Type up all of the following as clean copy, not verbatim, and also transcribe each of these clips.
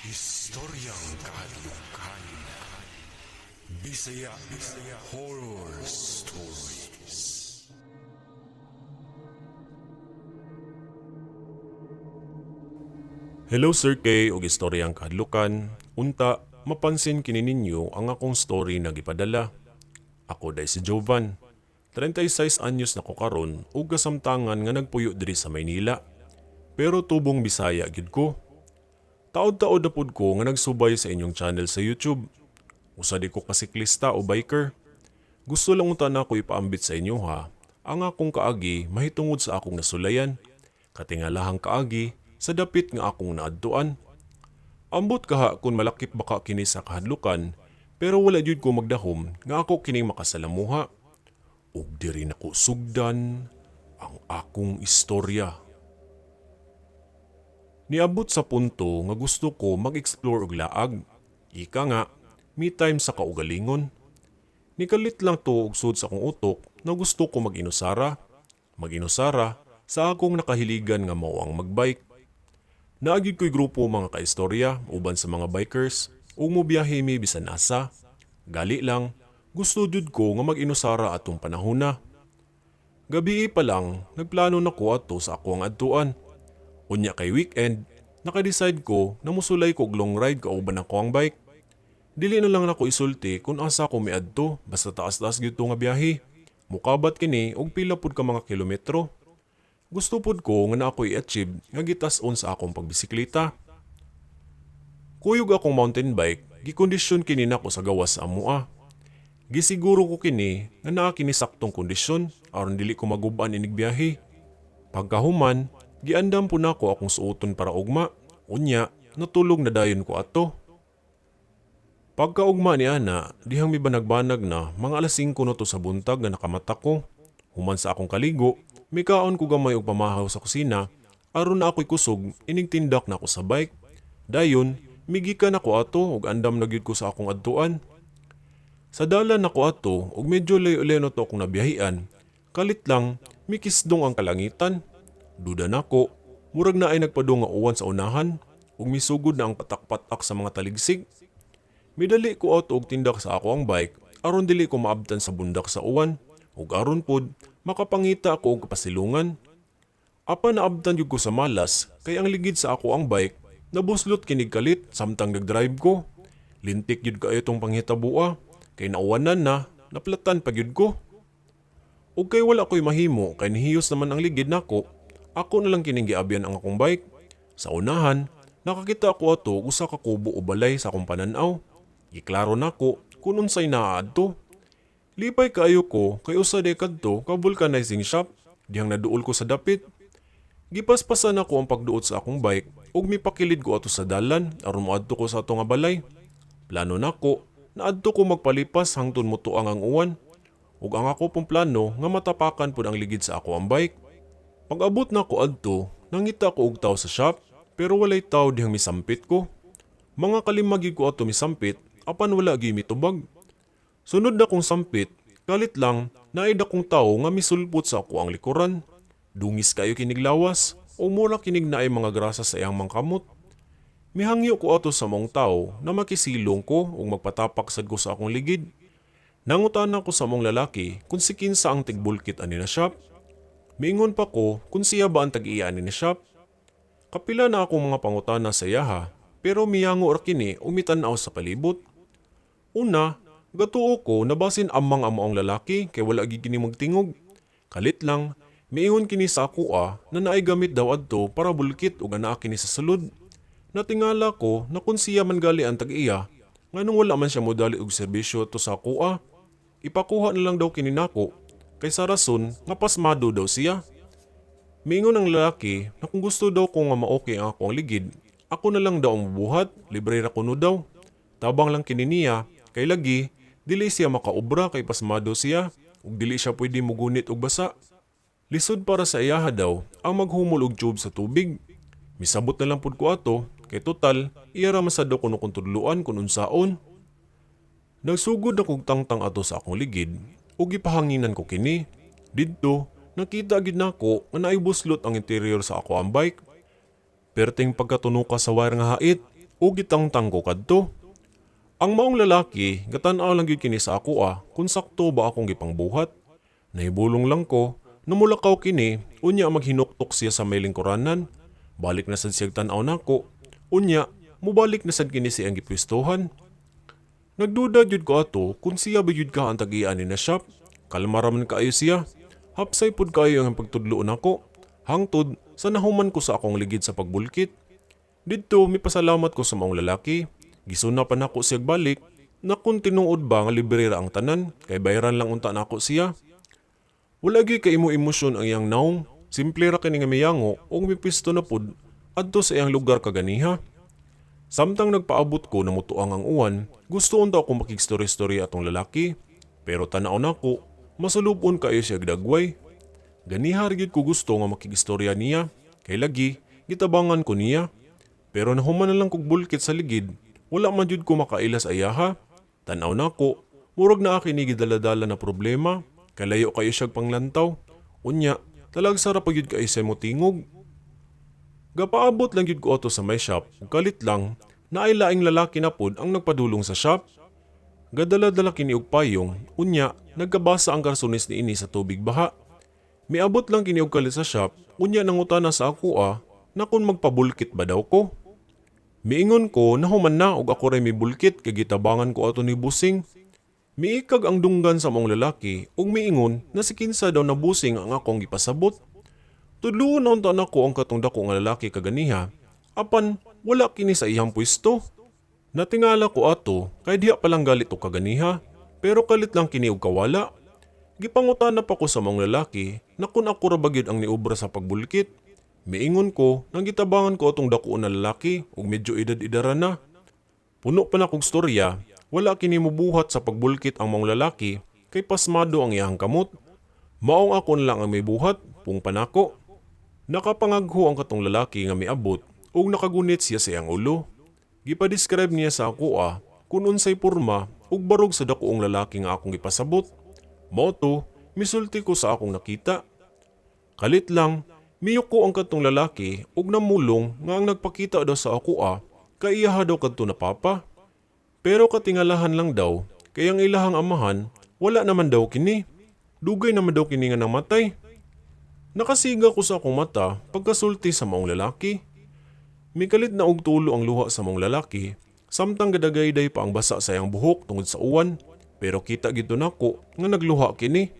Istoryang kahadlukan. Bisaya Horror Stories. Hello Sir K og istoryang kahadlukan. Unta, mapansin kini ninyo ang akong story na gipadala. Ako day si Jovan. 36 anyos na ko karon ug kasamtangan nga nagpuyo diri sa Maynila. Pero tubong Bisaya gyud ko. Taod-taod na pud ko nga nagsubay sa inyong channel sa YouTube. Usa di ko ka siklista o biker. Gusto lang unta nako ipaambit sa inyo ha, ang akong kaagi mahitungod sa akong nasulayan. Katingalahang kaagi sa dapit nga akong naadtuan. Ambot kaha kung malakip baka kini sa kahadlukan, pero wala jud ko magdahom nga ako kining makasalamuha. Ug diri nako sugdan ang akong istorya. Niabot sa punto nga gusto ko mag-explore og laag. Ika nga, me time sa kaugalingon. Nikalit lang to og sud sa akong utok na gusto ko mag-inusara. Mag-inusara sa akong nakahiligan nga mao ang magbike. Naagid ko'y grupo mga kaistorya uban sa mga bikers ug mobiyahe mi bisan asa. Gali lang, gusto jud ko nga mag-inusara atong panahona. Gabii pa lang, nagplano na ko ato sa ako ang adtuan. Unya kay weekend, naka-decide ko na musulay ko og long ride kauban ako ang bike. Dili na lang nako isulti kung asa ko miadto basta taas-taas gyud to nga biyahe. Mukabat kini og pila pud ka mga kilometro. Gusto pud ko nga naa ko'y i-achieve nga gitas-on sa akong pagbisikleta. Kuyog akong mountain bike, gikondisyon kini nako sa gawas sa amoa. Gisiguro ko kini nga naa kini saktong kondisyon aron dili ko maguban inig biyahe. Pagkahuman, giandam po nako akong suoton para ugma. Unya, natulog na dayon ko ato. Pagkaugma ni ana, dihang mibanag-banag na mga alas 5 na to sa buntag nga nakamata ko. Human sa akong kaligo, mikaon ko gamay og pamahaw sa kusina, aron na ako'y kusog, inig tindak na ako sa bike. Dayon, migikan ako ato ug andam na gyud ko sa akong adtuan. Sa dalan nako ato ug medyo layo-layo na to akong nabiyahian, kalit lang mikisdong ang kalangitan. Duda nako, murag na ay nagpadung nga uwan sa unahan ug misugod na ang patak-patak sa mga taligsig. Midali ko ato og tindak sa ako ang bike aron dili ko maabtan sa bundak sa uwan ug aron pod makapangita ako og kapasilungan. Apan naabtan gyud ko sa malas kay ang ligid sa ako ang bike nabuslot kinig kalit samtang nagdrive ko. Lintik gyud kaayo tong panghitaboa kay nauwanan na, naplatan pa gyud ko. Ug kay wala ko'y mahimo kay nihiyos naman ang ligid nako, ako na lang kining giabyan ang akong bike. Sa unahan, nakakita ako ato usa ka kubo o balay sa akong pananaw. Giklaro nako kung unsay naa adto. Lipay kaayo ko kay usa day kadto ka vulcanizing shop dihang naduol ko sa dapit. Gipaspasan nako ang pagduot sa akong bike ug mipakilid ko ato sa dalan aron moadto ko sa ato nga balay. Plano nako na adto ko magpalipas hangtod motuang ang uwan. Ug ang ako pong plano nga matapakan pud ang ligid sa ako ang bike. Pag-abot nako adto, nangita ko og tawo sa shop pero walay tawo dihang misampit ko. Mga kalima gyud ko ato misampit apan wala gyud mitubag. Sunod na kong sampit, kalit lang naay dakong tawo nga misulpot sa ako ang likuran. Dungis kayo kinig lawas o mura kinig naay mga grasa sa iyang mangkamot. Mihangyo ko ato sa mong tao na makisilong ko ug magpatapak sad ko sa akong ligid. Nangutana ko sa mong lalaki kung si kinsa ang tigbulkit ani na shop. Miingon pa ko kung siya ba ang tag-iya ani na shop. Kapila na akong mga pangutana sa iyaha pero miyango ra kini ug mitan-aw sa palibot. Una, gatuo ko na basin amang ang maong lalaki kay wala gyud kini magtingog. Kalit lang, miingon kini sa akoa na naay gamit daw adto para bulkit ug anaa kini sa sulod. Natingala ko na kung siya man gali ang tag-iya, nganong wala man siya modali og serbisyo to sa akoa. Ipakuha na lang daw kini nako, kay sa rason nga pasmado daw siya. Miingon ang lalaki na kung gusto daw ko nga maokay ang akong ligid, ako na lang daw ang mubuhat, libre ra kuno daw. Tabang lang kini niya, kay lagi, dili siya makaobra kay pasmado siya, ug dili siya pwede mugunit og basa. Lisod para sa iyaha daw ang maghumol og tube sa tubig. Misabot na lang pud ko ato, kay total, iya ra man sad daw kuno kong tudloan kung unsaon. Nagsugod akong tangtang ato sa akong ligid, ug gipahanginan ko kini. Didto, nakita gid nako nga naay buslot ang interior sa ako ang bike. Perting pagkatunuka sa wire nga hait, ug gitangtang ko kadto. Ang maong lalaki gatan-aw lang gyud kini sa akoa kung sakto ba akong gipangbuhat. Nahibulong lang ko, namulakaw kini, unya maghinuktok siya sa may lingkuranan. Balik na sad siyag tan-aw nako, unya mubalik na sad kini siyang gipwestuhan. Nagduda gyud ko ato kung siya ba gyud ka ang tag-iya ni na shop. Kalma ra man kaayo siya. Hapsay pud kaayo ang pagtudlo nako. Hangtod sa nahuman ko sa akong ligid sa pagbulkit. Didto mipasalamat ko sa maong lalaki. Gisuna pa nako siyag balik na kung tinuod ba nga libre ra ang tanan kay bayaran lang unta nako siya. Wala gyud kay imo emosyon ang iyang naong. Simple ra kini nga miyango ug mipwesto na pud adto sa iyang lugar kaganiha. Samtang nagpaabot ko na mutuang ang uwan, gusto unta ako makigstorya-storya atong lalaki. Pero tanaw nako, masulubon kayo siya dagway. Ganiha ra gyud ko gusto nga makigistorya niya, kay lagi gitabangan ko niya. Pero nahuman na lang kog bulkit sa ligid, wala man jud ko makaila sa iyaha. Tanaw nako, murag naa kini gidala-dala na problema, kalayo kayo siyag panglantaw. Unya, talagsa ra pa gyud kayo sa tingog. Gapaabot lang gyud ko ato sa may shop, ug kalit lang, naay laing lalaki na pod ang nagpadulong sa shop. Gadala-dala kini og payong, unya, nagkabasa ang karsones niini sa tubig baha. Miabot lang kini og kalit sa shop, unya nangutana sa akoa na kung magpabulkit ba daw ko. Miingon ko na human na og ako ray mibulkit kay gitabangan ko ato ni Busing. Miikag ang dunggan sa maong lalaki ug miingon na si kinsa daw na busing ang akong gipasabot. Tudluon na unta nako ang katong dako nga lalaki kaganiha, apan wala kini sa iyang pwesto. Natingala ko ato kay diha pa lang galit og kaganiha, pero kalit lang kini og kawala. Gipangutana pa ko sa maong lalaki na kung ako ra ba gyud ang niobra sa pagbulkit. Miingon ko nang gitabangan ko atong dako na lalaki ug medyo edad-edara na. Puno pa na kog storya, wala kini mubuhat sa pagbulkit ang maong lalaki kay pasmado ang iyang kamot. Maong ako na lang ang may buhat, pung panako. Nakapangagho ang katong lalaki nga miabot ug nakagunit siya sa iyang ulo. Gipa-describe niya sa akoa kung unsay porma ug barog sa dakoong lalaki nga akong gipasabot. Mao to, misulti ko sa akong nakita. Kalit lang, miyuko ang katong lalaki ug namulong nga ang nagpakita daw sa akoa kay iyaha daw kadto na papa. Pero katingalahan lang daw, kay ang ilahang amahan, wala naman daw kini. Dugay naman daw kini nga namatay. Nakasiga ko sa akong mata pagkasulti sa maong lalaki. Mikalit na og tulo ang luha sa maong lalaki, samtang gadagayday pa ang basa sa iyang buhok tungod sa uwan, pero kita gid nako nga nagluha kini.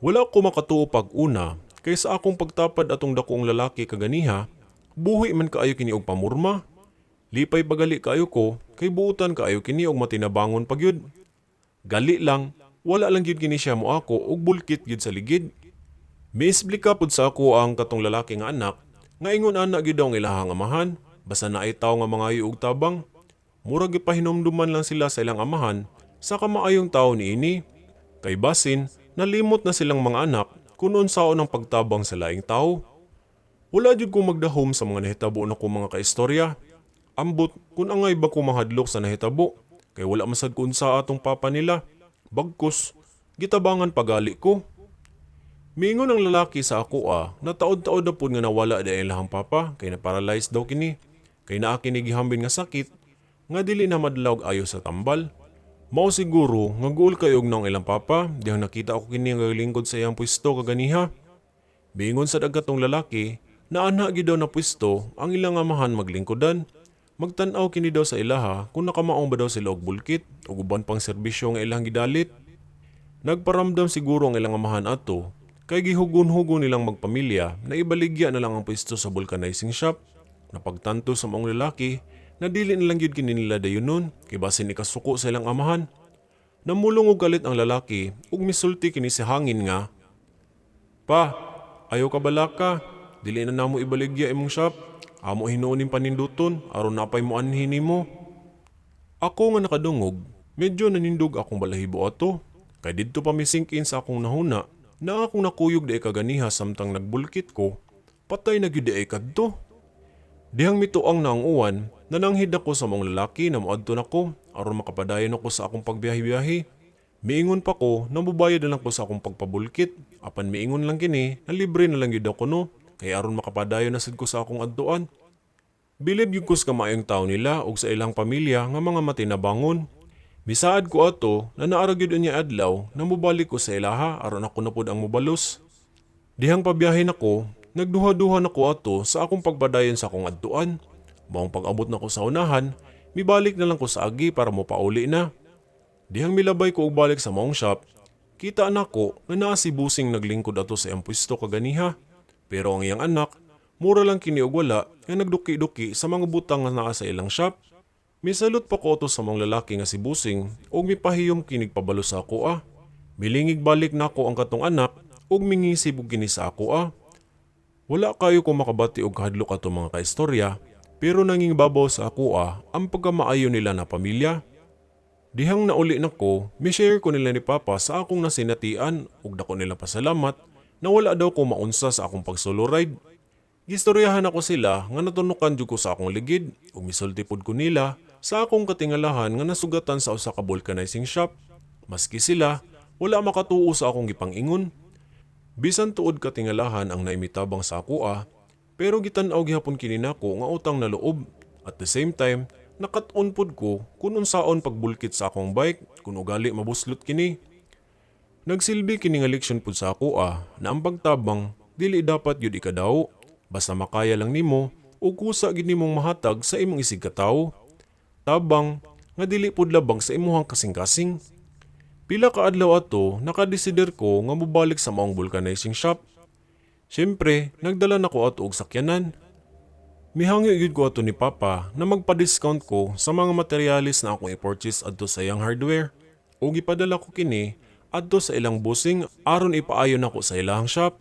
Wala ko makatuo pag una, kay sa akong pagtapad atong dakoong lalaki kaganiha, buhi man kaayo kini og pamurma. Lipay pagali kaayo ko, kay buutan kaayo kini og matinabangon pa gyud. Gali lang, wala lang gyud kini siya moako og bulkit gyud sa ligid. Miisplika pud sa ako ang katong lalaki nga anak, nga ingon ana gyud daw ang ilahang amahan, basta naay tawo nga mangayo og tabang. Murag gipahinumduman lang sila sa ilang amahan sa kamaayong tawo niini. Kay basin, nalimot na silang mga anak kung unsaon ang pagtabang sa laing tawo. Wala jud ko magdahom sa mga nahitabo nako mga kaistorya. Ambot kung angay ba ko mahadlok sa nahitabo, kay wala masad ko unsa atong papa nila. Bagkus, gitabangan pagali ko. Miingon ang lalaki sa akoa na taod-taod na pud nga nawala di ilahang papa kay na-paralyze daw kini. Kay naa kini gihambin nga sakit nga dili na madlaw og ayo sa tambal. Mao siguro nga guol kayo og naong ilang papa dihang nakita ako kini nga lingkod sa iyang pwesto kaganiha. Miingon sad ang katong lalaki na ana gyud daw na pwesto ang ilang amahan maglingkodan. Magtan-aw kini daw sa ilaha kung nakamaong ba daw sila og bulkit ug uban pang serbisyo nga ilang gidalit. Nagparamdam siguro ang ilang amahan ato kay gihugon-hugon nilang magpamilya na ibaligya na lang ang pwesto sa vulcanizing shop. Napagtanto sa maong lalaki na dili na lang gyud kini nila dayon nun kay basin ikasuko sa ilang amahan. Namulong og galit ang lalaki ug misulti kini sa hangin nga, "Pa, ayaw ka balaka, dili na namo ibaligya imong shop. Amo hinuon ning paninduton aron napay mo anhin nimo." Ako nga nakadungog, medyo nanindog akong balahibo ato. Kay didto pa misink in sa akong nahuna na akong nakuyog di kaganiha samtang nagbulkit ko, patay na gyud diay kadto. Dihang mituang na ang uwan, nananghid ako sa maong lalaki na moadto nako aron makapadayon ako sa akong pagbiyahe-biyahe. Miingon pa ko na mubayad na lang ko sa akong pagpabulkit, apan miingon lang kini na libre na lang gyud ako no, kay aron makapadayon na sad ko sa akong adtuan. Bilib gyud ko sa kamaayong tao nila ug sa ilang pamilya nga mga matinabangon. Misaad ko ato na naa ra gyud unya adlaw na mobalik ko sa ilaha aron ako na pud ang mobalos. Dihang pabiyahe nako, nagduha-duha nako ato sa akong pagpadayon sa akong adtuan. Maong pag-abot nako sa unahan, mibalik na lang ko sa agi para mopauli na. Dihang milabay ko og balik sa maong shop, kita nako nga naa si Busing naglingkod ato sa iyang pwesto kaganiha. Pero ang iyang anak, mura lang kini og wala nga nagduki-duki sa mga butang nga naa sa ilang shop. Misalot pa ko ato sa maong lalaki nga si Busing ug mipahiyom kinig pabalo sa ako ah. Milingig balik nako ang katong anak ug mingisib og kini sa ako ah. Wala kayo ko makabati og kahadlok ato, mga kaistorya, pero nangingbabaw sa ako ah ang pagkamaayo nila na pamilya. Dihang nauli nako, mi-share ko nila ni Papa sa akong nasinatian ug dako nila pasalamat na wala daw ko maunsa sa akong pag-solo ride. Gistoryahan ako sila nga natunukan jud ko sa akong ligid ug misulti pud ko nila sa akong katingalahan nga nasugatan sa usa ka vulcanizing shop. Maski sila, wala makatuo sa akong gipang-ingon. Bisan tuod katingalahan ang naimitabang sa ako ah, pero gitan-aw gihapon kini nako nga utang na loob. At the same time, nakat-on pud ko kung unsaon pagbulkit sa akong bike kung ugali mabuslot kini. Nagsilbi kini nga leksyon pud sa ako ah, na ang pagtabang dili dapat yun ikadaw, basta makaya lang nimo o kusa gid nimong mahatag sa imong isig katawo. Tabang nga dili pud labang sa imuhang kasing-kasing. Pila ka adlaw ato, nakadesider ko nga mobalik sa maong vulcanizing shop. Siyempre, nagdala na ko ato og sakyanan. Mihangyo gyud ko ato ni Papa na magpa-discount ko sa mga materialis na akong i-purchase adto sa iyang hardware. O gipadala ko kini adto sa ilang busing aron ipaayo nako sa ilang shop.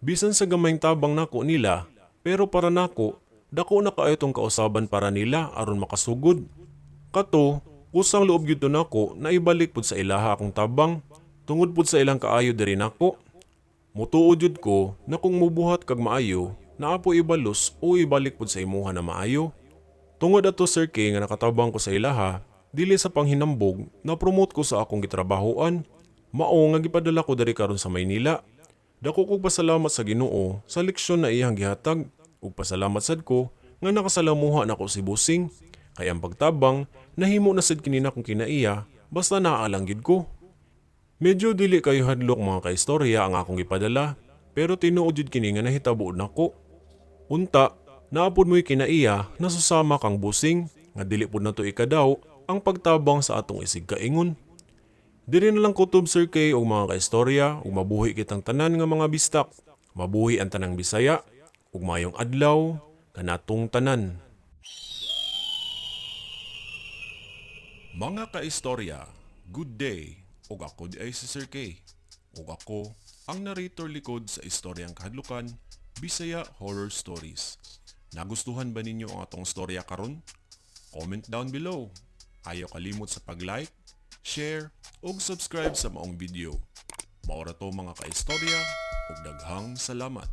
Bisan sa gamayng tabang nako nila, pero para nako, dako na kaayo tong kausaban para nila aron makasugod. Kato, kusang loob gyud to nako na ibalik pud sa ilaha akong tabang, tungod pud sa ilang kaayo diri nako. Mutuo jud ko na kung mubuhat kag maayo, naa poy ibalos o ibalik pud sa imuha na maayo. Tungod ato, Sir K, nga nakatabang ko sa ilaha, dili sa panghinambog na promote ko sa akong gitrabahoan. Mao nga gipadala ko diri karon sa Maynila. Dako kog pasalamat sa Ginoo sa leksyon na iyang gihatag ug pasalamat sad ko nga nakasalamuha nako si Busing. Kay ang pagtabang nahimo na sad kini nakong kinaiya basta naa lang gyud ko. Medyo dili kayo hadlok, mga kaistorya, ang akong gipadala, pero tinuod jud kini nga nahitabo nako. Unta, naa pod mo'y kinaiya na susama kang Busing nga dili pud nato ikadaw ang pagtabang sa atong isig kaingon. Diri na lang kutob, Sir K ug mga kaistorya, ug mabuhi kitang tanan nga mga bistak. Mabuhi ang tanang Bisaya ug maayong adlaw kanatong tanan. Mga kaistorya, good day. Ug ako diay si Sir K. Ug ako ang narrator likod sa istoryang kahadlukan, Bisaya Horror Stories. Nagustuhan ba ninyo ang atong storya karon? Comment down below. Ayaw kalimot sa pag-like, share, ug subscribe sa maong video. Mao ra to, mga kaistorya, ug daghang salamat.